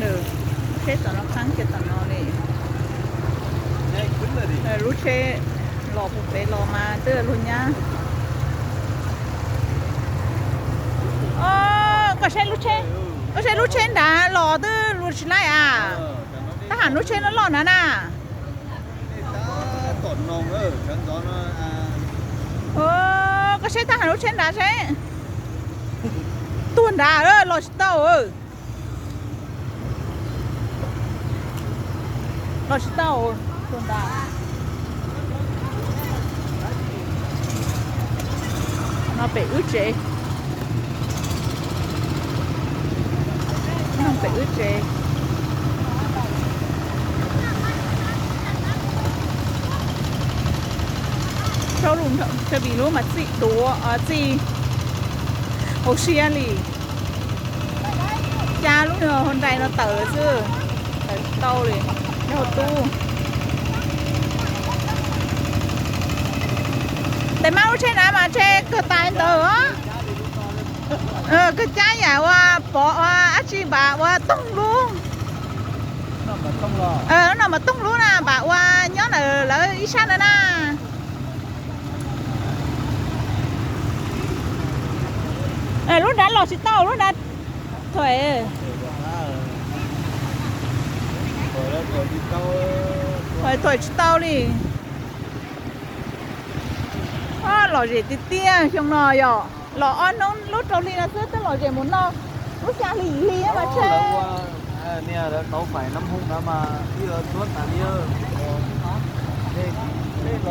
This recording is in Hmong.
Lub tsheb tom no qeeb kiag tom no li. Lub tsheb los puag pem los mas twb luag nyab. Koj saib lub tsheb, koj saib lub tsheb nrad los twb luag tsis laij a. Tab ham lub tsheb loj loj nrad na. Koj saib tab ham lub tsheb nrad seb. Tuag nrad los tsis tau. Los tsis tau, tuag nrad. No pem wb tsev. No pem wb tsev. Rau lub, rau vim lub mas txij duav, txij hauv siab li. Cab lub hauv nrais no tawm xwb, tawm tsis tau li, yog tub. Tes mab lub tsheb na mas tsheb kawg tas ntawd. Kawg cab yam ua pov ua dab tsi npam ua toog lub. Lub no mas toog lub na npam ua nyob ntawm lawv ib sab ntawd na. Lub nrad los tsis tau lub nrad. Thuam, thuam tsis tau li. Lom zem tiag tiag xyoo no yog los ob hnub lub rau hli no xwb twb lom zem mus no lub xya hli yim hli mas tsheb.